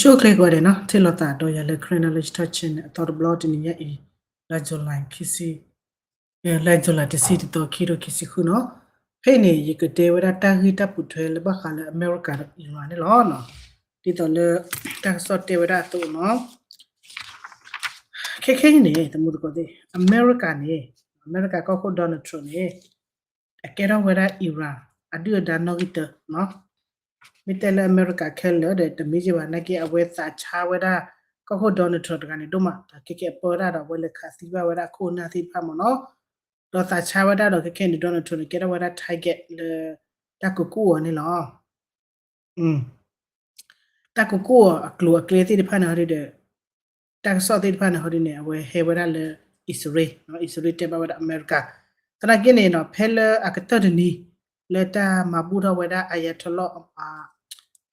ဆိၣ်ဂ့ၤကိးဂၤဒဲးနီၤ, ထံၣ်လိာ်သးဒီးယၤလၢ Karen Knowledge Talk Channel အသီတဘျီတနံၤညါအံၤ, လါ July ခံဆံ, လါ July တဆံတသီ ခံကထိခံဆံဃုနီၤ. ဖဲအံၤန့ၣ် ယကတဲဝဲဒၣ်တၢ်ဂ့ၢ်တၢ်ပိာ်ထွဲလၢဘၣ်ဃးလၢအမဲရကၤဒီး Iran န့ၣ်လီၤ. ဒ်သိးလၢတၢ်ကစီၣ်တဲဝဲဒၣ်အသိးနီၤ, ခဲခဲအံၤန့ၣ် သမူသကိးသ့ၣ်, အမဲရကၤန့ၣ်, အမဲရကၤကီၢ်ခိၣ် Donald Trump န့ၣ် အကဲထီၣ်ဝဲဒၣ် Iran အဒုၣ်အဒါနီၣ်ဂံၢ်တၢနီၤ. မ့ၢ်တဲလၢအမဲရကၤခဲလၢာ်ဒီး တမ့ၢ်က့ဘၣ်, နာ်က့အဝဲသးဆါဝဲဒၣ် ကီၢ်ခိၣ် Donald Trump တဂၤန့ၣ်ဒိၣ်မး, ဒီးခဲခဲအပၢတၢ်ဒီး အဝဲလဲၤခးသံဘၣ်ဝဲဒၣ်အခိၣ်အနၢ်သ့ၣ်တဖၣ်မ့ၢ်နီၤ. ဒီးသးဆါဝဲဒၣ်ဒီး ခဲခဲအံၤန့ၣ် Donald Trump န့ၣ် ကဲထီၣ်ဝဲဒၣ် target လၢ တၢ်ကကူၣ်အီၤန့ၣ်လီၤ. တၢ်ကကူၣ်အီၤအကျိၤအကျဲသ့ၣ်တဖၣ်န့ၣ်ဟီဒ်ဒီး တၢ်ကစီၣ်သ့ၣ်တဖၣ်န့ၣ်ဟီဒ်န့ၣ် အဝဲဟဲဝဲဒၣ်လၢ အံၣ်စရ့လး, အံၣ်စရ့လးတဲဘၣ်ဝဲဒၣ်အမဲရကၤ. သနာ်က့န့ၣ်နီၤ, ဖဲလၢအကတၢၢ်တနံၤ လၢတၢ်မၤဘူၣ်ထီၣ်ဝဲဒၣ် Ayatollah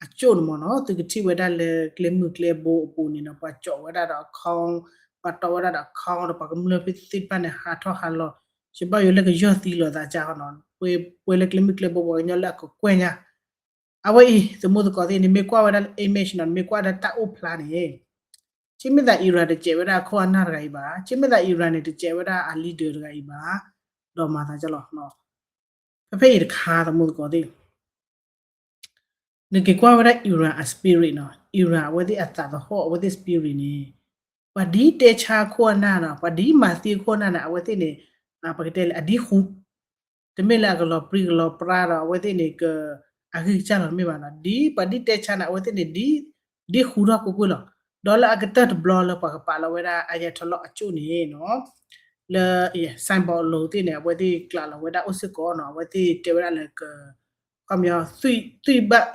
အကၠိၣ်န့ၣ်မ့ၢ်နီၤ, သုကထံၣ်ဝဲဒၣ်လၢကျဲမုၢ်ကျဲဘိအပူၤန့ၣ်နီၤ, ပှၤကၠီးဝဲဒၣ်ဒီးအခီ, ပှၤတီဝဲဒၣ်ဒီးအခီ, ဒီးပှၤကမျၢၢ်သ့ၣ်တဖၣ်န့ၣ် ဟးထီၣ်ဟးလီၤ, ယဘၣ်ယိၣ်လၢကယီၢ်သံလိာ်သးကၢ်နီၤ, ပှဲၤလၢကျဲမုၢ်ကျဲဘိ ပှၤကညီလၢအကကွဲၢ်ညါ အဝဲအံၤ သမူသကိးသ့ၣ်န့ၣ် မ့ၢ်ကွၢ်ဝဲဒၣ်လၢ image နီၤ, မ့ၢ်ကွၢ်ဒၣ်တၢ်အိၣ်ဖျါန့ၣ်, ကမ့ၢ်သး Iran တစဲးဝဲဒၣ်အခိၣ်အနၢ်တဂၤအံၤဘၣ်, ကမ့ၢ်သး Iran န့ၣ် တစဲးဝဲဒၣ်အ leader တဂၤအံၤဘၣ်, ဒီးမၤသးကၢ်လီၤ. ဖဲဖဲအံၤတခါ သမူသကိးသ့ၣ် နက့ၤကွၢ်ဝဲဒၣ် Iran အ spirit နီၤ, Iran အဝဲသ့ၣ်အသးသဟီၣ် အဝဲသ့ၣ် spirit န့ၣ်, ပှၤဒ်တဲဆါအခိၣ်အနၢ်နီၤ, ပှၤဒ်မၤသံအခိၣ်အနၢ်န့ၣ် အဝဲသ့ၣ်န့ၣ်, ပကတဲလၢအဒ်ဃူ, တမ့ၢ်လၢအကလီၤပြံကလီၤပြါဒီး အဝဲသ့ၣ်န့ၣ် ကအဂံၢ်ကစၢ်လီၤ တမ့ၢ်ဘၣ်နီၤ, ဒ်ပှၤဒ်တဲဆါန့ၣ် အဝဲသ့ၣ်န့ၣ် ဒ်ဃူထီၣ်ကွ့ၢ်ကွ့ၢ်လီၤ. ဒီးလၢအကတၢၢ်တဘျီလၢပှၤကပာ်လီၤဝဲဒၣ် Ayatollah အကၠိၣ်န့ၣ်နီၤ, လၢ symbol အလိၤသ့ၣ်န့ၣ် အဝဲသ့ၣ်ကျးလီၤဝဲဒၣ်အိၣ်စ့ၢ်ကီးနီၤ, အဝဲသ့ၣ်တဲဝဲဒၣ်လၢက ခီပညီ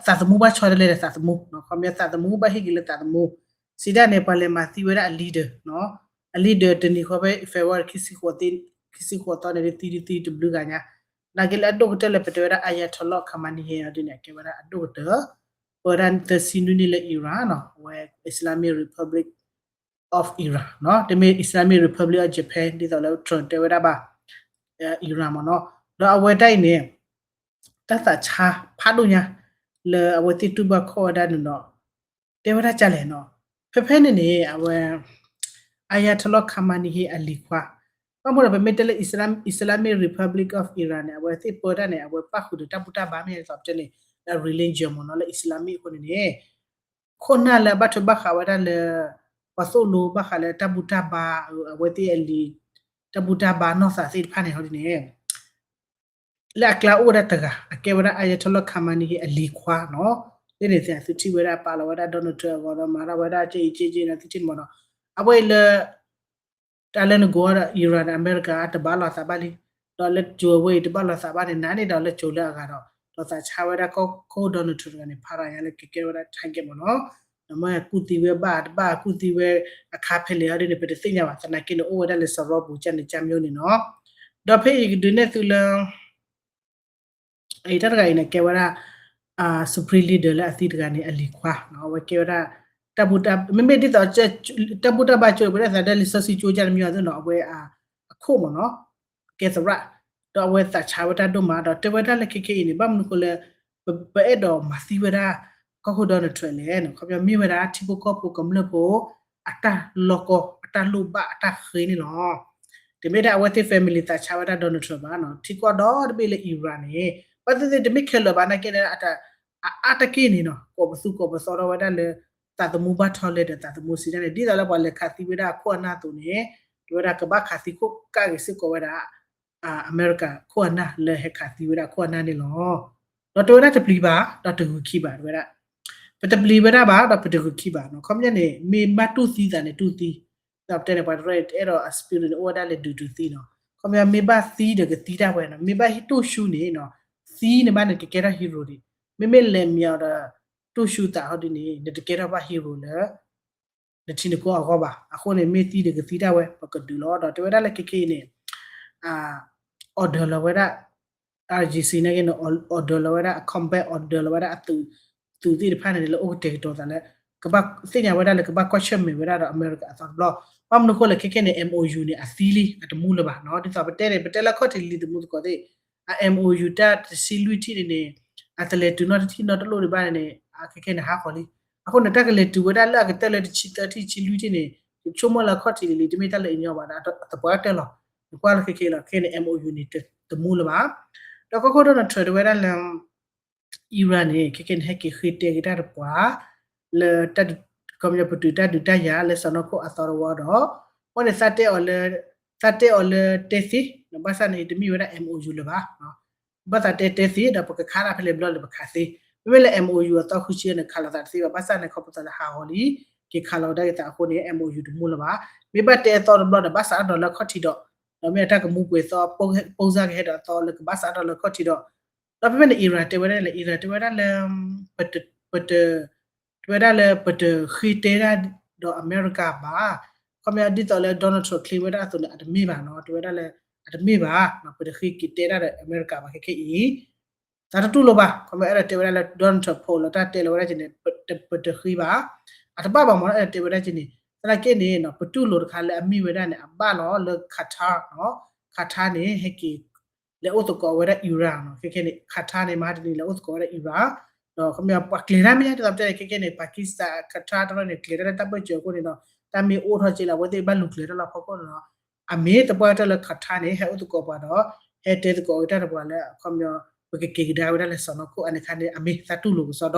သးသမူဘၣ်ဆီတလဲဒီးသးသမူ, ခီပညီ သးသမူဘၣ်ဟ့ၣ်က့ၤလၢသးသမူ, စံးတၢ်န့ၣ် ပှၤလဲၤမၤသံဝဲဒၣ်အ leader နီၤ, အ leader တနံၤဃီဖဲ February ခံဆံဃိးသီန့ၣ် သံတသံတဘျုးဂၤညါ, နာ်က့လၢအဒိၣ်ကတၢၢ်လၢပတဲဝဲဒၣ် Ayatollah Khamenei အီၤဒ်န့ၣ် အကဲဝဲဒၣ်အဒိၣ်ကတၢၢ်, ပၢဝဲဒၣ်သၢဆံနွံနံၣ်လၢ Iran နီၤ, အဝဲ Islamic Republic of Iran နီၤ, တမ့ၢ် Islamic Republic of Japan ဒ်သိးလၢ Trump တဲဝဲဒၣ်ဘၣ် Iran မ့ၢ်နီၤ, ဒီးအဝဲတၢ်အံၤန့ၣ် တၢ်သးဆါဖးဒိၣ်ညါ လၢအဝဲသ့ၣ်တူၢ်ဘၣ်ခီၣ်ဝဲဒၣ်န့ၣ်ဒီး တဲဝဲဒၣ်ကၢ်လဲၣ်နီၤ, ဖဲဖဲန့ၣ်န့ၣ် အဝဲ Ayatollah Khamenei အလံၤခွါ, ဘၣ်မနုၤဒီး ပမ့ၢ်တဲလၢ Islam, Islamic Republic of Iran န့ၣ် အဝဲသ့ၣ်ပၢတၢ်န့ၣ် အဝဲပၣ်ဃုာ်ဒီးတၢ်ဘူၣ်တၢ်ဘါမ့ၢ်ဒ်သိးပတဲန့ၣ် လၢ religion မ့ၢ်နီၤ, လၢ Islamic အဃိန့ၣ်န့ၣ် ခိၣ်နၢ်လၢအဘၣ်ထွဲဘၣ်ဃးဝဲဒၣ်လၢ ပှၤသိၣ်လိဘၣ်ဃးလၢတၢ်ဘူၣ်တၢ်ဘါ, အဝဲသ့ၣ်အလံၤ တၢ်ဘူၣ်တၢ်ဘါနီၢ်သးသ့ၣ်တဖၣ်န့ၣ်ဟီဒ်န့ၣ် လၢအကျါအိၣ်ဝဲဒၣ်တဂၤ အကဲဝဲဒၣ် Ayatollah Khamenei အလံၤခွါနီၤ, လၢန့ၣ်သ့ၣ်သုထံၣ်ဝဲဒၣ်ပာ်လီၤဝဲဒၣ် Donald Trump အဂီၢ်ဒီးမၤထီၣ်ဝဲဒၣ်ကဲအံၤကဲကဲန့ၣ်သုထံၣ်မ့ၢ်နီၤ, အဝဲအံၤလၢ တၢ်လၢနကိးဒီး Iran ဒီး America တဘၣ်လိာ်သးဘၣ်လံ, ဒီးလၢကၠိၤဝဲအံၤတဘၣ်လိာ်သးဘၣ်န့ၣ် နၤန့ၣ်ဒီးလၢကၠိၤလၢအဂၤဒီး ဒီးသးဆါဝဲဒၣ်ကီၢ်ခိၣ် Donald Trump တဂၤန့ၣ် ဖးရၤညါလၢကကဲထီၣ်ဝဲဒၣ် target မ့ၢ်နီၤ, ဒီးမ့ၢ်ကူၣ်သံဝဲဘၣ်တဘၣ်ကူၣ်သံဝဲအခါဖဲလဲၣ်ဟီဒ်န့ၣ် ပတသ့ၣ်ညါဘၣ်, သနာ်က့န့ၣ် အိၣ်ဝဲဒၣ်လၢစရီပူၤကၢ်န့ၣ်ကၢ်မျိန့ၣ်နီၤ, ဒီးဖဲအံၤကဒုးနဲၣ်သုလၢ အံၤတၢ်တဂၤအံၤန့ၣ် ကဲဝဲဒၣ် Supreme Leader လၢအသံတဂၤန့ၣ် အလံၤခွါနီၤ, အဝဲကဲဝဲဒၣ် တၢ်ဘူၣ်တၢ် မ့မ့ၢ်ဒ်သိး တၢ်ဘူၣ်တၢ်ဘါကၠိ ပဝဲဒၣ်သးဒ်လံာ်စီဆှံကၠိကၢ်တမံၤအသိးနီၤ, အဝဲအခိၣ်မ့ၢ်နီၤ, ကဲသရၣ်, ဒီးအဝဲသးဆါဝဲတၢ်ဒိၣ်မး ဒီးတဲဝဲဒၣ်လၢခဲခဲအံၤန့ၣ် ဘၣ်မနုၤဃိလၢ ပ ပအဲၣ်ဒိးမၤသံဝဲဒၣ် ကီၢ်ခိၣ် Donald Trump လဲၣ်နီၤ, ခီပညီမ့ၢ်ဝဲဒၣ်ထံဖိကီၢ်ဖိကမျၢၢ်ဖိ အတၢ်လီၢ်ကီၢ် အတၢ်လိၣ်ဘၣ်အတၢ်ဃ့န့ၣ်လီၤ. တမ့ၢ်ဒၣ်အဝဲသ့ၣ် family သးဆါဝဲဒၣ် Donald Trump ဘၣ်နီၤ, ထံကီၢ်ဒီတဘ့ၣ်လၢ Iran န့ၣ် ဘၣ်သ့ၣ်သ့ၣ်တမ့ၢ်ခဲလၢာ်ဘၣ် နာ်က့န့ၣ် အအါတက့ၢ်န့ၣ်နီၤ ကိးပသူကိးပသီထီၣ်ဝဲဒၣ်လၢ သးသမူဘၣ်ထီလဲဒီးသးသမူစံးတၢ်န့ၣ် ဒ်သိးလၢပှၤလဲၤခးသံဝဲဒၣ်အခိၣ်အနၢ်အသိးန့ၣ် တဲဝဲဒၣ်ကဘၣ်ခးသံခိၣ်ကၢ်ဂ့ၤစ့ၢ်ကီးဝဲဒၣ် အမဲရကၤခိၣ်အနၢ်လၢဟဲခးသံဝဲဒၣ်အခိၣ်အနၢ်န့ၣ်လီၤ. ဒီးတဲဝဲဒၣ်တပျံၤဘၣ် ဒီးတဂုာ်ခံဘၣ် တဲဝဲဒၣ် ပတပျံၤဝဲဒၣ်ဘၣ် ဒီးပတဂုာ်ခံဘၣ်နီၤ, ခီပညီန့ၣ် မ့ၢ်ဘၣ်တူၢ်သံသးန့ၣ်တူၢ်သံ, ဒီးပတဲန့ၣ် ပှၤတရၢၣ်အဲၣ်ဒိးအ spirit န့ၣ် အိၣ်ဝဲဒၣ်လၢဒုးဒုးသံနီၤ, ခီပညီမ့ၢ်ဘၣ်သံဒီးကသံတၢ်ဝဲနီၤ, မ့ၢ်ဘၣ်တူၢ်ဆူၣ်န့ၣ်နီၤ, သံန့ၣ်ဘၣ်န့ၣ် ကကဲထီၣ် hero ဒံး, မ့မ့ၢ်လဲၤမံၤအီၤဒီး တူၢ်ဆူၣ်သးဟီဒ်န့ၣ် နတကဲထီၣ်ဘၣ် hero လၢ နထံနကီၢ်အဂီၢ်ဘၣ်. အဃိန့ၣ် မ့ၢ်သံဒီးကသံတၢ်ဝဲ ပကဒုးလီၤ ဒီးတဲဝဲဒၣ်လၢခဲခဲအံၤန့ၣ် order လီၤဝဲဒၣ် IRGC နာ်က့န့ၣ် order လီၤဝဲဒၣ် combat order လီၤဝဲဒၣ်အသုး သုးသ့ၣ်တဖၣ်န့ၣ် လၢအိၣ်ကတဲာ်ကတီၤသးလၢ ကဘၣ်သ့ၣ်ညါဝဲဒၣ်လၢကဘၣ်ကွၢ်ဆၢၣ်မဲာ်ဝဲဒၣ်ဒီးအမဲရကၤအသီတဘျီ, ဘၣ်မနုၤဃိလဲၣ် ခဲခဲန့ၣ် MOU န့ၣ် အသံလံ အတမူလၢၤဘၣ်နီၤ, ဒ်သိးပတဲန့ၣ် ပတဲလၢခီၣ်ထံးလံ သမူသကိးသ့ၣ်, အ MOU တၢ်တဆံလွံၢ်ထံၣ်န့ၣ်န့ၣ် အတလဲၤတုၤနီတထံၣ်နီတလိၣ်ဒံးဘၣ်န့ၣ်န့ၣ် ခဲခဲန့ၣ် ဟးဃီၤလံ, အဃိန့ၣ် တၢ်ကလဲၤတုၤဝဲဒၣ်လၢအကတၢၢ်လၢတဆံသၢထံၣ်ဆံလွံၢ်ထံၣ်န့ၣ် ယဆိကမိၣ်လၢအခီၣ်ထံးန့ၣ်လံ တမ့ၢ်တၢ်လၢအညီဘၣ်ဒီး သပှၢ်ကတၢၢ်လီၤ. နကွၢ်လၢခဲခဲလီၤ ခဲန့ၣ် MOU န့ၣ် တမူလၢၤဘၣ်. ဒီးကီၢ်ခိၣ် Donald Trump တဲဝဲဒၣ်လၢ Iran န့ၣ် ခဲခဲန့ၣ် ဟဲက့ၤဃ့တဲက့ၤတၢ်တပှၤ လၢ ခီပညီပတုာ်တၢ်ဒုးတၢ်ယၤလၢစီၢ်နီၤခိၣ်အသီတဝီဒီး အဃိန့ၣ် သးတဲအီၤလၢ သးတဲအီၤလၢတဲသ့ ဘၣ်ဆၣ်န့ၣ် တမ့ၢ်ဝဲဒၣ် MOU လၢၤဘၣ်. ဘၣ်သးတဲတဲသ့ဒီး ပကခးဒၣ်ဖဲလဲၣ်ဘျီလၢပခးသ့, မ့မ့ၢ်လၢ MOU အသီဃုဆံန့ၣ် ခးလိာ်သးတသ့ဘၣ်. ဘၣ်ဆၣ်န့ၣ် ခီဖျိသးလၢဟးဂီၤလံ က့ၤခးလီၤကဒါက့ၤသးအဃိန့ၣ် MOU တမူလၢၤဘၣ်. မ့ၢ်ဘၣ်တဲအသီတဘျီဒီး ဘၣ်စးထီၣ်ဒီးလၢအခီၣ်ထံးဒီး ဒီးမ့ၢ်အတၢ်ကမူပှဲၤသီ ပိၢ်စၢ်ကဟဲဒီးအသီလၢ ကဘၣ်စးထီၣ်လၢအခီၣ်ထံးဒီး ဒီးဖဲဖဲန့ၣ် Iran တဲဝဲဒၣ်လဲၣ်, Iran တဲဝဲဒၣ်လၢ ပတ တဲဝဲဒၣ်လၢပတဃ့တဲဒၣ်ဒီးအမဲရကၤဘၣ်. ခီပညီဒ်သိးလၢ Donald Trump claim ဝဲဒၣ်အသိးန့ၣ် အတမ့ၢ်ဘၣ်နီၤ, တဲဝဲဒၣ်လၢ အတမ့ၢ်ဘၣ်, ပတဃ့က့ၤတဲဒၣ်ဒီးအမဲရကၤဘၣ်ခဲခဲအံၤ သးတတူၢ်လိာ်ဘၣ်. ခီပညီအဲၣ်ဒိးတဲဝဲဒၣ်လၢ Donald Trump ဖိးလီၤတၢ်တဲလီၤဝဲဒၣ်က့န့ၣ် ပတဃ့ဘၣ်, အတဘၣ်ဘၣ်မ့ၢ်နီၤ အဲၣ်ဒိးတဲဝဲဒၣ်က့န့ၣ်. သနာ်က့န့ၣ် ပတူၢ်လိာ်တခါလၢအမ့ၢ်ဝဲဒၣ်န့ၣ် အဘၣ်လီၤလၢ Qatar နီၤ, Qatar န့ၣ် ဟဲက့ၤ လဲၤအိၣ်သကိးဝဲဒၣ် Iran နီၤ, ခဲခဲန့ၣ် Qatar န့ၣ် မဟါတနံၤ လဲၤအိၣ်သကိးဝဲဒၣ် Iran ဒီးခီပညီပှၤကျဲၤတၢ်မ့ၢ်ညါ ဒ်သိးပတဲန့ၣ် ခဲခဲန့ၣ် Pakistan Qatar တဖၣ်န့ၣ် ကျဲၤတၢ်လၢတၢ်ဘၢၣ်စၢၤအဃိန့ၣ်ဒီး တၢ်မ့ၢ်အိၣ်ထီၣ်က့လၢ အဝဲသ့ၣ်ဘၣ်လူၤကျဲၤတၢ်လၢအဖီခိၣ်န့ၣ်ဒီး အမ့ၢ်သပှၢ်ကတၢၢ်လၢ Qatar န့ၣ် ဟဲအိၣ်သကိးပှၤဒီး ဟဲတဲသကိးဝဲတၢ်တပှၤလၢ ခီပညီ ပကက့ၤကဒါဝဲဒၣ်လၢစီၢ်နီၤခိၣ် အန့ၣ်ခါန့ၣ် အမ့ၢ်သးတူၢ်လိာ်ကစီဒီ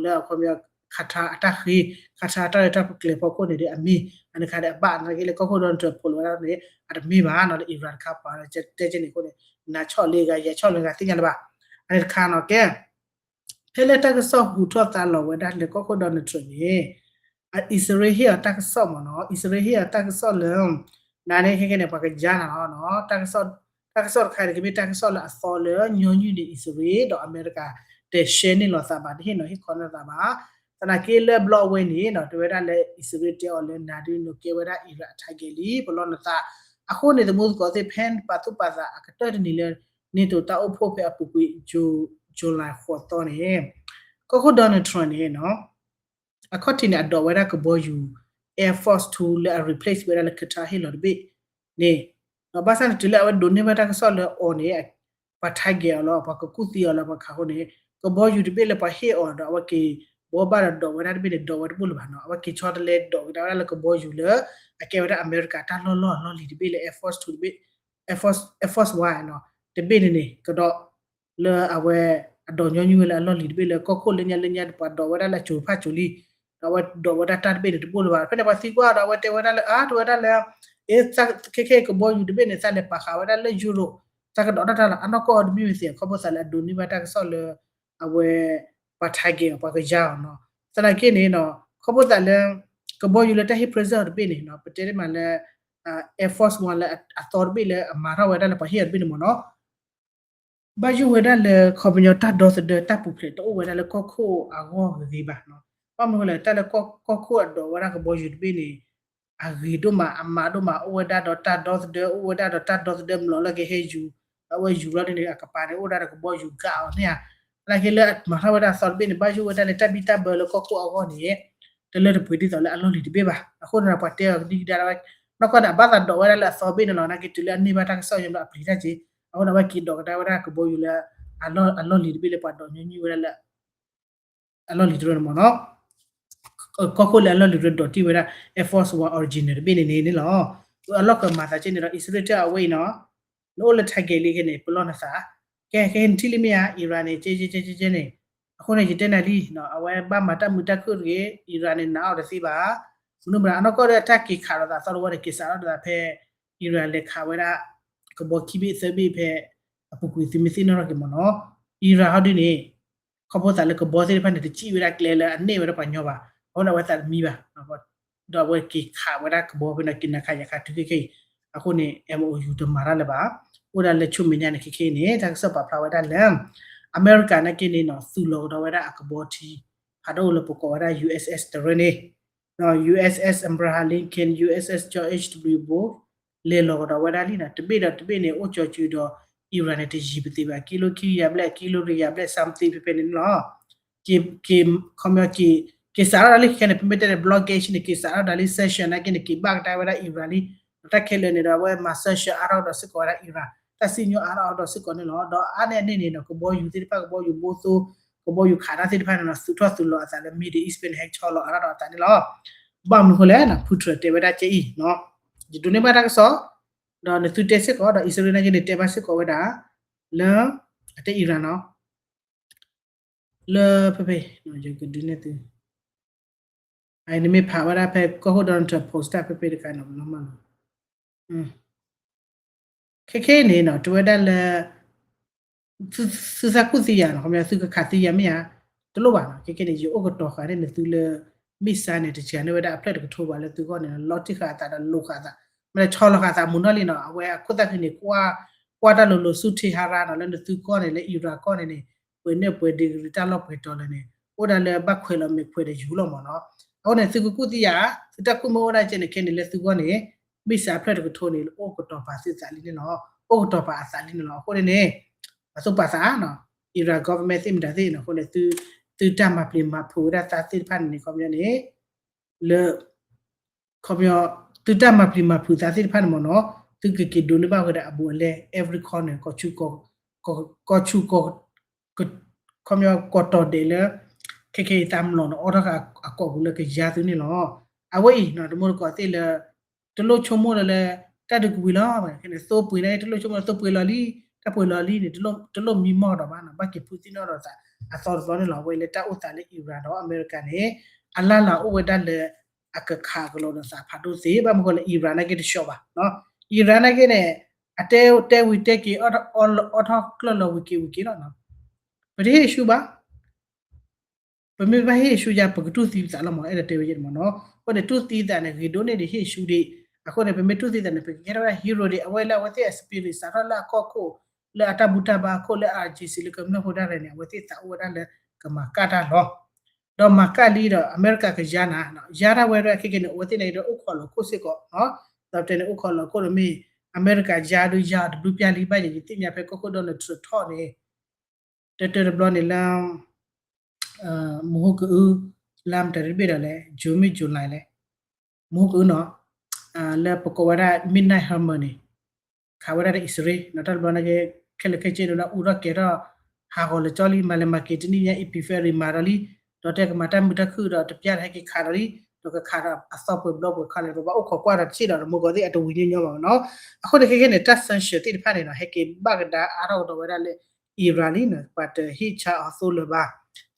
လၢအခီပညီ Qatar အတၢ်ဃ့ Qatar အတၢ်ရဲၣ်တၢ်ကျဲၤဖီခိၣ်န့ၣ်ဒီး အမ့ၢ် အန့ၣ်ခါန့ၣ် အဘၣ်နာ်က့လၢကီၢ်ခိၣ် Donald Trump ဖိးလီၤဝဲဒၣ်န့ၣ် အတမ့ၢ်ဘၣ်နီၤ လၢ Iran တခါပှၤတဲက့န့ၣ်အဃိန့ၣ် နၤဆီၣ်လ့ဂၤ ယၤဆီၣ်လ့ဂၤ သ့ၣ်ညါလၢၤဘၣ်. အန့ၣ်တခါနီၤ ကဲ ဖဲလၢတၢ်ကစီၣ်ဟူးထီၣ်သါလီၤဝဲဒၣ်လၢကီၢ်ခိၣ် Donald Trump န့ၣ် အံၣ်စရ့လးဟ့ၣ်အီၤတၢ်ကစီၣ်မ့ၢ်နီၤ, အံၣ်စရ့လးဟ့ၣ်အီၤတၢ်ကစီၣ်လၢ နၤန့ၣ်ခဲခဲန့ၣ် ပှၤကယါနၤလီၤနီၤ, တၢ်ကစီၣ်တခါန့ၣ် ကမ့ၢ်တၢ်ကစီၣ်လၢအသီလၢညီနုၢ်န့ၣ် အံၣ်စရ့လးဒီးအမဲရကၤ တရှဲန့ၢ်လိာ်သးဘၣ် တဟ့ၣ်နီၤဟ့ၣ်ခီန့ၢ်သးဘၣ်. သနာ်က့လၢဘျီအဝဲန့ၣ်နီၤ တဲဝဲဒၣ်လၢအံၣ်စရ့လးတဲအီၤလၢ နၤဒုးနကဲဝဲဒၣ် Iran အ target လံ ပလီၢ်နသး. အဃိန့ၣ် သမူသကိးသ့ၣ် ဖဲပာ်သူၣ်ပာ်သးအကတၢၢ်တနံၤလၢ NATO တၢ်အိၣ်ဖှိၣ်ဖဲအပူၤကွံာ် July ဃိးသီန့ၣ် ကီၢ်ခိၣ် Donald Trump န့ၣ်နီၤ အခီၣ်ထံးန့ၣ် အဒိးဝဲဒၣ်ကဘီယူၤ Air Force Two လၢအ replace ဝဲဒၣ်လၢ Qatar ဟ့ၣ်လီၤတဘ့ၣ်န့ၣ်, ဒီးဘၣ်ဆၣ်န့ၣ် တုၤလၢအဝဲဒိးန့ၢ်ဘၣ်တၢ်ကစီၣ်လၢအီၤန့ၣ် ပှၤ target အီၤလီၤ ပှၤကကူၣ်သံအီၤလီၤ ပှၤခးဃိန့ၣ် ကဘီယူၤတဘ့ၣ်လၢပှၤဟ့ၣ်အီၤဒီး အဝဲက့ၤဘှီဘၣ်ဒီးဒိးဝဲဒၣ်တဘ့ၣ်န့ၣ် ဒိးဝဲတဘိၣ်လၢၤဘၣ်နီၤ, အဝဲက့ၤဆီတလဲဒိးကဒါဝဲဒၣ်လၢကဘီယူၤလၢ အကဲဝဲဒၣ်အမဲရကၤတၢ်လီၢ်လီၢ်အလီၢ်လံၤတဘ့ၣ်လၢ Air Force Two တဘ့ၣ် Air Force One နီၤ, တဘ့ၣ်န့ၣ်န့ၣ် ကဒီး လၢအဝဲ အဒိးညီနုၢ်ဝဲလၢအလီၢ်လံၤတဘ့ၣ်လၢကီၢ်ခိၣ်လၢညါလၢညါ ပှၤဒိးဝဲဒၣ်လၢအစိၤတဖၣ်စိၤလံ, ဒီးအဝဲဒိးဝဲဒၣ်တၢ်တဘ့ၣ်န့ၣ်တဘိၣ်လၢၤဘၣ်. ဖဲန့ၣ်ပှၤသံကွၢ်ဒီးအဝဲတဲဝဲဒၣ်လၢ အါ တဲဝဲဒၣ်လၢ အ့ ခဲခဲကဘီယူၤတဘ့ၣ်န့ၣ် သးလဲၤပာ်ဃာ်ဝဲဒၣ်လၢ Europe သးကဒိးတၢ်တၢ်လီၤ အနီၢ်ကီၢ်အီၤတမ့ၢ်ဝဲသ့ၣ် ခီဖျိသးလၢအဒိးန့ၢ်ဘၣ်တၢ်ကစီၣ်လၢ အဝဲ ပှၤ target အီၤ ပှၤကယါအီၤနီၤ. သနာ်က့န့ၣ်နီၤ ခီဖျိသးလၢ ကဘီယူၤလၢတၢ်ဟ့ၣ် present အီၤတဘ့ၣ်န့ၣ်နီၤ ပတဲတ့ၢ်မးလၢ Air Force One လၢအသီတဘ့ၣ်လၢအမၤထီၣ်ဝဲဒၣ်လၢပှၤဟ့ၣ်အီၤတဘ့ၣ်န့ၣ်မ့ၢ်နီၤ ဘၣ်ယိၣ်ဝဲဒၣ်လၢခီပညီတၢ်ဒီသဒၢတၢ်ပူၤဖျဲးတအိၣ်ဝဲဒၣ်လၢကီၢ်ခိၣ်အဂီၢ်ဂ့ၤဂ့ၤဘၣ်နီၤ. ဘၣ်မနုၤဃိလဲၣ် တၢ်လၢကီၢ်ခိၣ်အဒိးဝဲဒၣ်ကဘီယူၤတဘ့ၣ်န့ၣ် အဂ့ၤဒိၣ်မး အမးဒိၣ်မး အိၣ်ဝဲဒၣ်ဒီးတၢ်ဒီသဒၢ အိၣ်ဝဲဒၣ်ဒီးတၢ်ဒီသဒၢမျိာ်လၢကဟဲယူၤ အဝဲယူၤလီၤဒ်န့ၣ် အကပၤန့ၣ် အိၣ်ဒၣ်ဒီးကဘီယူၤကးအီၤန့ၣ်ဧါ. သနာ်က့လၢအမၤထီၣ်ဝဲဒၣ်အသီတဘ့ၣ်န့ၣ် ဘၣ်ယိၣ်ဝဲဒၣ်လၢတၢ်ဘံၣ်တၢ်ဘၢလၢကီၢ်ခိၣ်အဂီၢ်န့ၣ် တလၢတပှဲၤဒ်သိးလၢအလီၢ်လံၤတဘ့ၣ်ဘၣ်. အဃိန့ၣ်ဒီးပှၤတဲအီၤကဒံကဒါဝဲ နီၢ်ကီၢ်န့ၣ် အဘၣ်သးဒိးဝဲဒၣ်လၢအသီဘ့ၣ်န့ၣ်လီၤ. သနာ်က့တုၤလၢအန့ၢ်ဘၣ်တၢ်ကစီၣ်ယါဘျီအပျံၤတၢ်က့ အဃိန့ၣ်အဝဲက့ၤဒိးကဒါဝဲဒၣ်ကဘီယူၤလၢ အလီၢ်လံၤတဘ့ၣ်လၢပှၤဒိးညီနုၢ်ဝဲဒၣ်လၢ အလီၢ်လံၤတရၢန့ၣ်မ့ၢ်နီၤ. ကီၢ်ခိၣ်လၢအလီၢ်လံၤတရၢဒိးတ့ၢ်ဝဲဒၣ် Air Force One original တဘ့ၣ်န့ၣ်န့ၣ်လီၤ. အလီၢ်ကမၤသးက့န့ၣ်ဒီး အံၣ်စရ့လးတဲအဝဲအံၤနီၤ နအိၣ်လၢ target လံခဲန့ၣ် ပလီၢ်နသး ကဲ ကဲနထံၣ်လံမ့ၢ်ဧါ Iran န့ၣ် ကဲ ကဲ ကဲ ကဲ ကဲန့ၣ် အဃိန့ၣ် ယတဲနၤလံ အဝဲဘၣ်မၤတၢ်မုာ်တၢ်ခုၣ်တဂ့ၤ Iran န့ၣ် နာ်အီၤတသ့ဘၣ်. မနုၤမတၤ အနီၢ်ကီၢ်ဒီးတၢ်က့ၤခးလိာ်သးသီတဝီန့ၣ် က့ၤစးထီၣ်ဒီးသးဖဲ Iran လဲၤခးဝဲဒၣ် ကဘီခံဘ့ၣ်သၢဘ့ၣ်ဖဲ အပူၤကွံာ်သုမ့ၢ်သ့ၣ်နီၣ်ထီၣ်က့ၤမ့ၢ်နီၤ Iran ဟီဒ်န့ၣ် ခီဖျိသးလၢကဘီသ့ၣ်တဖၣ်န့ၣ် တစံၣ်ဝဲဒၣ်ကျဲလၢအန့ၢ်ဝဲဒၣ်ပှၤညီဘၣ်. အဃိန့ၣ် အဝဲသးတမံဘၣ်. ဒီးအဝဲက့ၤခးဝဲဒၣ်ကဘီဖဲန့ၣ် က့ၤနၤခးယၤခးတုၤခဲခဲအံၤ. အဃိန့ၣ် MOU တမၤတၢ်လၢၤဘၣ်. အိၣ်ဒၣ်လၢဆူမဲာ်ညါန့ၣ် ခဲခဲအံၤန့ၣ် တၢ်ကစီၣ်ပာ်ဖျါဝဲဒၣ်လၢ အမဲရကၤနာ်က့န့ၣ်နီၤ သူၣ်လီၤကဒီးဝဲဒၣ်အကဘီထံ ဖးဒိၣ်လၢပကိးဝဲဒၣ် USS တရၢန့ၣ် USS Abraham Lincoln, USS George H W Bush လဲၤလီၤကဒီးဝဲဒၣ်လံနီၤ. တဘ့ၣ်ဒီးတဘ့ၣ်န့ၣ် အိၣ်ကၠီၤစုဒီး Iran န့ၣ် တယံၤပသ့ဘၣ် ကံလိခံကယၤဘျဲၣ် ကံလိတကယၤဘျဲၣ် something ဖဲဖဲန့ၣ်န့ၣ်လီၤ. က့ၤ က့ၤ ခီပညီက့ၤ က့ၤစးထီၣ်ဒၣ်လံ ခဲန့ၣ် ပမ့ၢ်တဲန့ၣ် blockade န့ၣ် က့ၤစးထီၣ်ဒၣ်လံ sanction နာ်က့န့ၣ် က့ၤဘၣ်ကဒါဝဲဒၣ် Iran လံ. ဒီးတၢ်ခဲလၢာ်န့ၣ်ဒီး အဝဲမၤ sanction အါထီၣ်ကဒီးစ့ၢ်ကီးဝဲဒၣ် Iran တၢ်စံၣ်ညီၣ်အါထီၣ်ကဒီးစ့ၢ်ကီးန့ၣ်လီၤ. ဒီးအါန့ၢ်အန့ၣ်န့ၣ်နီၤ ကဘီယူၤသ့ၣ်တဖၣ် ကဘီယူၤဘိသိ ကဘီယူၤခးတၢ်သ့ၣ်တဖၣ်န့ၣ်နီၤ သူၣ်ထီၣ်သူၣ်လီၤအသးလၢ Middle East ဖဲန့ၣ် ဟဲဆီလီၤအါထီၣ်ဒီးအသးန့ၣ်လီၤ. ဘၣ်မနုၤအဃိလဲၣ်နီၤ Putin တဲဝဲဒၣ်ကဲအံၤနီၤ ယဒိးန့ၢ်ဘၣ်တၢ်ကစီၣ် ဒီးနသုတဲစ့ၢ်ကီး ဒီးအံၣ်စရ့လးနာ်က့န့ၣ် တဲဘၣ်စ့ၢ်ကီးဝဲဒၣ် လၢ အတဲ Iran နီၤ လၢဖဲဖဲ ယကဒုးနဲၣ်သု အအံၤနမ့ၢ်ဖးဝဲဒၣ်ဖဲကီၢ်ခိၣ် Donald Trump post တၢ်ဖဲဖဲတခါနီၤ ဘျီမးလီၤ ခဲခဲအံၤန့ၣ်နီၤ တဲဝဲဒၣ်လၢ သုသးကူၣ်သံယၤနီၤ ခီပညီသုကခးသံယၤမ့ၢ်ဧါ တလိၣ်ဘၣ်နီၤ ခဲခဲန့ၣ် ယအိၣ်ကတီၤဃာ်န့ၢ်နသုလၢ missile န့ၣ် တစှၤန့ၢ်ဝဲဒၣ်အဖျၢၣ်တကထိဘၣ်လၢသုဂီၢ်န့ၣ် လီၤတံၢ်ဃာ်အသးဒီးလိၤဃာ်အသး မ့ၢ်လၢဆီလီၤဃာ်အသးမုာ်နီၢ်လံနီၤ အဝဲအခိၣ်သၣ်ခံန့ၣ် ကွၢ်တၢ်လိၤလိၤဆူ Tehran နီၤ လၢနသုကီၢ်န့ၣ် လၢ Iran ကီၢ်န့ၣ်န့ၣ် ပှဲၤနၢၣ်ပှဲၤ degree တၢ်လီၢ်ပှဲၤတီၤလၢန့ၣ် အိၣ်ဒၣ်လၢဘၣ်ခွဲးလီၤမဲာ်ခွဲးဒီးယူၤလီၤမးနီၤ အဃိန့ၣ် သုကကူၣ်သံယၤ သုတၢ်ကူၣ်မ့ၢ်အိၣ်ဒၣ်ကဲန့ၣ် ခဲန့ၣ်လၢသုဂီၢ်န့ၣ် missile အဖျၢၣ်တကထိန့ၣ် အိၣ်ကတီၤပာ်သုသးလံန့ၣ်လီၤ အိၣ်ကတီၤပာ်အသးလံန့ၣ်လီၤ အဃိန့ၣ်န့ၣ် ပှၤသူၣ်ပာ်သးနီၤ Iran government သ့ၣ်မတၤသ့ၣ်နီၤ အဃိန့ၣ် သုတၢ်မၤပျံၤမၤဖုးဝဲဒၣ်သးသ့ၣ်တဖၣ်န့ၣ်န့ၣ် ခီပညီန့ၣ် လၢ ခီပညီ သုတၢ်မၤပျံၤမၤဖုးသးသ့ၣ်တဖၣ်န့ၣ်မးနီၤ သုကက့ၤဒိးန့ၢ်ဘၣ်ဝဲဒၣ်အဘူးအလဲ every corner ကီၢ်ဆူ ကီၢ်ဆူ ခီပညီကီၢ်တီၤဒဲးလၢ ခဲခဲအံၤသးမျိာ်န့ၣ် အိးထီၣ်ဃာ်အကိာ်ပူၤလၢကယါသုန့ၣ်လီၤ. အဝဲအံၤနီၤ တမူတကိးသ့ၣ်လၢ တလိၣ်ဆိကမိၣ်လၢလၢ တၢ်ဒုးကဝံၤလီၤ ခဲန့ၣ် သိပှ့ၤန့ၣ် တလိၣ်ဆိကမိၣ်လၢသိပှ့ၤလီၤလံ တၢ်ပှ့ၤလီၤလံန့ၣ် တလိၣ်မံမီၢ်ဒီးဘၣ်နီၤ ဘၣ်က့ၤဖုးသ့ၣ်နီၣ်ဒီးသး အသီတဘျီန့ၣ်လီၤ. အဝဲလၢတၢ်အိၣ်သးလၢ Iran ဒီးအမဲရကၤန့ၣ် အလၢ်လၢ်အိၣ်ဝဲဒၣ်လၢ အကခးကလီၤဒီးသးဖးဒိၣ်သ့ ဘၣ်မနုၤဃိလၢ Iran နာ်က့တဆှီဘၣ်နီၤ Iran နာ်က့န့ၣ် အတဲတဲဝံၤတဲက့ၤ အိးထီၣ်ကျၢၢ်လီၤဝံၤက့ၤဝံၤက့ၤလီၤနီၤ ပတဟ့ၣ်ဆူဘၣ် ပမ့ၢ်ဘၣ်ဟ့ၣ်ဆူယၤ ပကတူၢ်သံပသးလီၤမး အဲၣ်ဒိးတဲဝဲယဲၢ်မးနီၤ အဃိန့ၣ် တူၢ်သံသးန့ၣ် ဂ့ၤဒိၣ်န့ၢ်ဒံးဟ့ၣ်ဆူဒံး အဃိန့ၣ် ပမ့ၢ်တူၢ်သံသးန့ၣ် ပကကဲထီၣ်ဝဲဒၣ် hero ဒံး အဝဲလၢအဝဲသ့ၣ်အ spirit စးထီၣ်လၢအကီၢ်ခိၣ် လၢအတၢ်ဘူၣ်တၢ်ဘါခိၣ် လၢ အ အဂ့ၢ်စံး လၢကမျၢၢ်ဖိဒၣ်လဲာ်န့ၣ် အဝဲသ့ၣ်သးအိၣ်ဝဲဒၣ်လၢကမၤကၣ်တၢ်လီၤ ဒီးမၤကၣ်လံဒီး အမဲရကၤကယါနၤ ယါဒၣ်ဝဲဒၣ်ခဲက့ၤန့ၣ် အဝဲသ့ၣ်န့ၣ်ဒီးအိၣ်ခိးလီၤခိၣ်စ့ၢ်ကီး ဒီးတဲန့ၣ်အိၣ်ခိးလီၤခိၣ်ဒီးမ့ၢ် အမဲရကၤယါဒုးယါအီၤတဘျုးပျၢ်လံ ဘၣ်ယဲယသ့ၣ်ညါဖဲကီၢ်ခိၣ် Donald Trump ထီၣ်န့ၣ် တၢတၢတဘျီန့ၣ်လၢ မဟိကအူ လါမတၤတဘ့ၣ်ဒီးလဲၣ် June မ့ၢ် July လဲၣ် မဟိကအူနီၤ လၢပကိးဝဲဒၣ် Midnight Hammer န့ၣ် ခးဝဲဒၣ်ဒီးအံၣ်စရ့လး တၢ်တဘျီန့ၣ်က့ ခဲလၢာ်ခဲဆ့န့ၣ်ဒီး အူထီၣ်ကဲၤထီၣ် ဟးဂီၤလၢကၠီလံ မၤလဲၤမၤက့ၤတနံၣ်ညါ အံၣ်ဖံၣ်ဖဲရံၤမၤဒီးလံ ဒီးတဲကမၤတၢ်မုာ်တၢ်ခုၣ်ဒီးတပျၢ်ဒီးဟဲက့ၤခးဒီးလံ ဒီးကခးဒီးအသီပှဲၤဘျီပှဲၤခီလဲၣ် ပဘၣ်အိၣ်ခိးကွၢ်ဒီးတဆ့ၣ်ဒီး တမူကီးသ့ၣ်အတဝံၤညီညီဘၣ်နီၤ အဃိန့ၣ်ခဲခဲန့ၣ် တၢ် sanction သ့ၣ်တဖၣ်န့ၣ်နီၤ ဟဲက့ၤဘၣ်ကဒါအါထီၣ်ကဒီးဝဲဒၣ်လၢ Iran လံနီၤ ပှၤတဟ့ၣ်ဆါအီၤသိလၢၤဘၣ်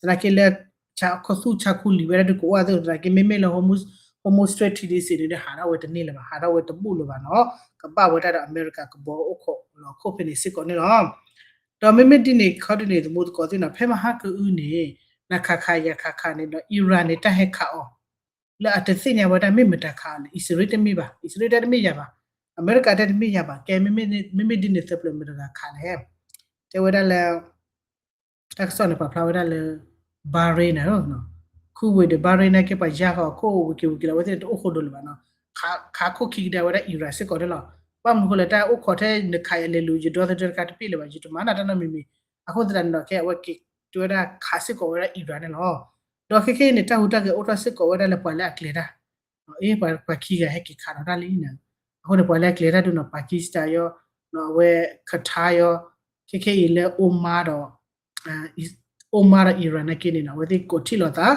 သနာ်က့လၢ ဆါခီသူၣ်ဆါခူလံာ်ဝဲဒၣ်ဒုးကအိၣ်အသိး သနာ်က့မ့မ့ၢ်လၢ Hormuz Hormuz Strait ထံဒ့စ့ၣ်န့ၣ်ဒီး ဟးထီၣ်ဝဲတန့ၢ်လၢၤဘၣ် ဟးထီၣ်ဝဲတဘူၣ်လၢၤဘၣ်နီၤ ကဘၣ်ဝဲဒၣ်ဒီးအမဲရကၤကဘီအိၣ်ခိးလီၤခိၣ်ဖဲန့ၣ်စ့ၢ်ကီးန့ၣ်လီၤ ဒီးမ့မ့ၢ်ဒ်န့ၣ်ခီဒ်န့ၣ် တမူတကိးသ့ၣ်နီၤ ဖဲမဟါကအုန့ၣ် နၤခးခးယၤခးခးန့ၣ်ဒီး Iran န့ၣ် တၢ်ဟဲခးအီၤ လၢအတသ့ၣ်ညါဝဲဒၣ်မ့ၢ်မတၤခးအီၤလဲၣ် အံၣ်စရ့လးတမ့ၢ်ဘၣ် အံၣ်စရ့လးတဲတမ့ၢ်ယၤဘၣ် အမဲရကၤတဲတမ့ၢ်ယၤဘၣ် ကဲ မ့မ့ၢ်ဒ်န့ၣ်သပှၢ်မတၤတဂၤခးလဲၣ် တဲဝဲဒၣ်လၢ တၢ်ကစီၣ်န့ၣ်ပာ်ဖျါဝဲဒၣ်လၢ Bahrain န့ၣ် Kuwait ဒီး Bahrain နာ်က့ ပှၤယါဃီၤခိၣ်ဝံၤက့ၤဝံၤက့ၤလီၤ အဝဲသ့ၣ်န့ၣ်တအိၣ်ဃိဒိလၢၤဘၣ်နီၤ ခးခိၣ်ခံကဒါဝဲဒၣ် Iran စ့ၢ်ကီးန့ၣ်လီၤ ဘၣ်မနုၤဃိလဲၣ် တၢ်အိၣ်ခိးထဲနခးယလဲၤလူၤ ယဒီသဒၢတခါတပ့ၢ်လၢၤဘၣ် ယတမၤနၢၤတၢ်နီတမံၤမံၤ အဃိသတးန့ၣ်ဒီး ကဲအဝဲက့ၤ တဲဝဲဒၣ်ခးစ့ၢ်ကီးဝဲဒၣ် Iran န့ၣ်လီၤ ဒီးခဲခဲအံၤန့ၣ် တၢ်ဟူးတၢ်ဂဲၤအိၣ်ထီၣ်စ့ၢ်ကီးဝဲဒၣ်လၢပှၤလၢအကျဲၤတၢ် အ့ ပှၤခံဂၤဟဲက့ၤခးဒီးတၢ်လံန့ၣ် အဃိန့ၣ် ပှၤလၢအကျဲၤတၢ်ဒုးနီၤ Pakistan ယီၤ အဝဲ Qatar ယီၤ ခဲခဲအံၤလၢ Oman ဒီး Oman ဒီး Iran နာ်က့န့ၣ်နီၤ အဝဲသ့ၣ်ကိးထံၣ်လိာ်သး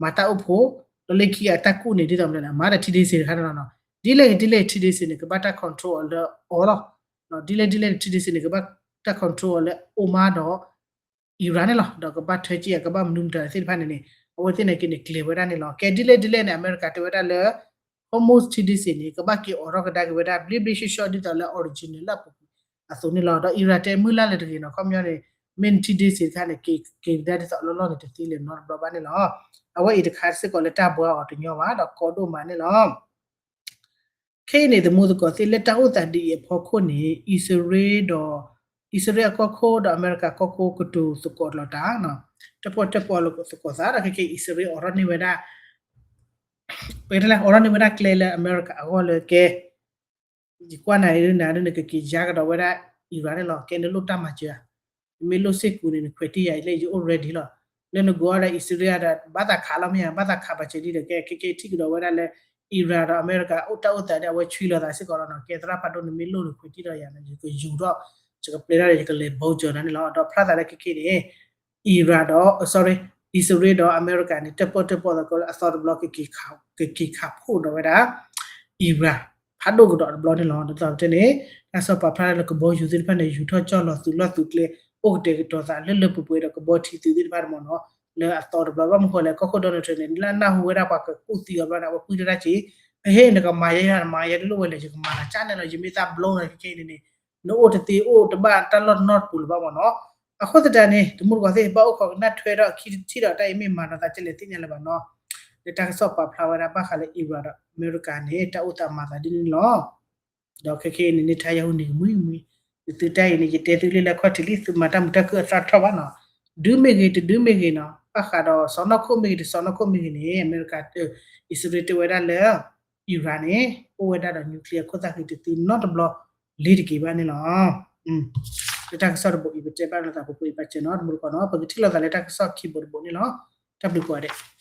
မၤတၢ်အိၣ်ဖှိၣ် ဒီးလၢခံအတၢ်ကူၣ်န့ၣ် ဒ်သိးမနုၤလဲၣ် မၤဒီးထံဒ့စ့ၣ်တခါန့ၣ်လီၤ ဒ်လဲၣ်ဂ့ၤဒ်လဲၣ်ဂ့ၤ ထံဒ့စ့ၣ်န့ၣ် ကဘၣ်တၢ် control အီၤလၢအီၤလီၤ ဒ်လဲၣ်ဒ်လဲၣ်ဂ့ၤ ထံဒ့စ့ၣ်န့ၣ် ကဘၣ်တၢ် control အီၤလၢ Oman ဒီး Iran န့ၣ်လီၤ ဒီးကဘၣ်ထွဲက့ၤအကဘၣ်မနုၤမတၤသ့ၣ်တဖၣ်န့ၣ်န့ၣ် အဝဲသ့ၣ်နာ်က့န့ၣ် ကျဲၤဝဲဒၣ်န့ၣ်လီၤ ကဲဒ်လဲၣ်ဒ်လဲၣ်န့ၣ် အမဲရကၤတဲဝဲဒၣ်လၢ Hormuz ထံဒ့စ့ၣ်န့ၣ် ကဘၣ်က့ၤအိးထီၣ်ကဒါက့ၤဝဲဒၣ် ဘျ့ဘျ့ဆှီဆှီဒ်သိးလၢ original လၢအပူၤကွံာ်အသိးန့ၣ်လီၤ ဒီး Iran တဲမုၢ်လၢ်လၢတဂ့ၤနီၤ ခီပညီန့ၣ် မ့ၢ်ထံဒ့စ့ၣ်တခါန့ၣ် က့ၤကဒါဒ်သိးအလီၢ်လီၢ်န့ၣ် တသ့လၢၤနီတဘျီဘၣ်န့ၣ်လီၤ အဝဲအံၤတခါစ့ၢ်ကီးလၢတၢ်ဘှါအီၤတညီဘၣ် ဒီးကီဒိၣ်မးန့ၣ်လီၤ ခဲအံၤန့ၣ် တမူသကိးသ့ၣ်လၢတၢ်အိၣ်သးဒ်အံၤအဖီခိၣ်န့ၣ် အံၣ်စရ့လးဒီး အံၣ်စရ့လးအကီၢ်ခိၣ်ဒီးအမဲရကၤကီၢ်ခိၣ်ကတိၤသကိးလိာ်တၢ် တၢၣ်ပီၣ်တၢၣ်ပီလိာ်သကိးသးဒီးခဲက့ၤအံၣ်စရ့လးအိးထီၣ်န့ၢ်ဝဲဒၣ် ပကတဲလၢအိးထီၣ်န့ၢ်ဝဲဒၣ်ကျဲလၢအမဲရကၤအဂီၢ်လၢကဲ ယကွၢ်နၤဒ်နၤဒ်နကက့ၤယါကဒီးဝဲဒၣ် Iran န့ၣ်လီၤ ကဲနလိၣ်တၢ်မၤစၢၤဧါ နမ့ၢ်လိၣ်စ့ၢ်ကီးန့ၣ် နခွဲးတံၢ်ယၤအံၤလၢယအိၣ် ready လီၤ လၢနဂီၤဒီးအံၣ်စရ့လးဒီး ဘၣ်သးခးလီၤမ့ၢ်ဧါ ဘၣ်သးခးဘၣ်စၢၤဒ်ဒီး ကဲခဲက့ၤထံၣ်ကဒီးဝဲဒၣ်လၢ Iran ဒီးအမဲရကၤအိၣ်တၢ်အိၣ်သးဒီး အဝဲဆွံလိာ်သးစ့ၢ်ကီးလီၤနီၤ ကဲသရၣ်ဖးဒိၣ် နမ့ၢ်လိၣ်နခွဲးတံၢ်ဒီးယၤန့ၣ် ယကယူၤထီၣ် ယကပျဲထီၣ်ဒီး ယကလဲၤဘီကၠီၤနၤန့ၣ်လီၤ ဒီးဖျါသးလၢခဲက့ၤန့ၣ် Iran ဒီး sorry အံၣ်စရ့လးဒီးအမဲရကၤန့ၣ် တၢၣ်ပၢၢ်တၢၣ်ပီၣ်သကိးလၢအသီတဘျီ ကက့ၤခးဖှိၣ်ဒီးဝဲဒၣ် Iran ဖးဒိၣ်ကဒီးတဘျီန့ၣ်လီၤ. ဒ်သိးပတဲန့ၣ် တၢ်ကစီၣ်ပာ်ဖျါလၢကဘီယူၤသ့ၣ်တဖၣ်န့ၣ် ယူၤထီၣ်ကၠီၣ်လီၤသုးလီၢ်သုးကျဲ အိၣ်ကတဲာ်ကတီၤသးလၢလၢပှဲၤပှဲၤဒီးကဘီထံသုးသ့ၣ်တဖၣ်တမ့ၢ်နီၤ လၢအသီတဘျီ ဘၣ်မနုၤဃိလဲၣ် ကီၢ်ခိၣ် Donald Trump န့ၣ် လၢအနၢ်ဟူဝဲဒၣ်ပှၤကကူၣ်သံအီၤဘျီန့ၣ် အဝဲကွံာ်တၢ်တၢ်က့ၤ အဟ့ၣ် နကမၤယဲယဲ နမၤယဲတလိၣ်ဝဲလဲၣ် ယကမၤနၤကၢ်န့ၣ်လီၤ ယမ့ၢ်သးဘျီနၤခဲခဲအံၤန့ၣ်န့ၣ် နအိၣ်တသ့အိၣ်တဘၣ်တၢ်လီၢ်တနီတပူၤလၢၤဘၣ်မ့ၢ်နီၤ. အဃိသတးန့ၣ် တမူတကိးသ့ၣ် ဘၣ်အိၣ်ခိးကနၣ်ထွဲဒီးခံထံၣ်ဒီးတၢ်အံၤမ့ၢ်မၤဒီးသးကလဲၤသ့ၣ်ညါလၢၤဘၣ်နီၤ. လၢတၢ်ကစီၣ်ပာ်ဖျါဝဲဒၣ်ဘၣ်ဃးလၢ Iran ဒီးအမဲရကၤန့ၣ် တၢ်အိၣ်သးမၤသးဒ်န့ၣ်လီၤ. ဒီးခဲခဲအံၤန့ၣ် Netanyahu န့ၣ် ကမှံမှံ သုတၢ်အံၤန့ၣ် ယတဲသုလံလၢခီၣ်ထံးလံ သုမၤတၢ်မုာ်တၢ်ခုၣ်အသၣ်တထီၣ်ဘၣ်နီၤ. ဒုးမ့ၢ်ဂ့ၤ တဒုးမ့ၢ်ဂ့ၤနီၤ ဘၣ်ဃးဒီးစီၤနီၢ်ခိၣ်မ့ၢ်ဂ့ၤ တစီၤနီၢ်ခိၣ်မ့ၢ်ဂ့ၤန့ၣ် အမဲရကၤ အံၣ်စရ့လးတဲဝဲဒၣ်လၢ Iran န့ၣ် အိၣ်ဝဲဒၣ်ဒီး nuclear ခိၣ်သၣ်ဃံတသ့နီတဘျီလ့ၤတက့ၤဘၣ်န့ၣ်လီၤ. လၢတၢ်ကစီၣ်တဘိအံၤ ပတဲဘၣ်လိာ်သးပှဲၤပှဲၤအံၤ ပာ်စၢၤနီၤ တမူတကိးနီၤ ပကထံၣ်လိာ်သးလၢတၢ်ကစီၣ်ခံဘိတဘိန့ၣ်လီၤ. တၢ်ဘျုးကိးဂၤဒဲး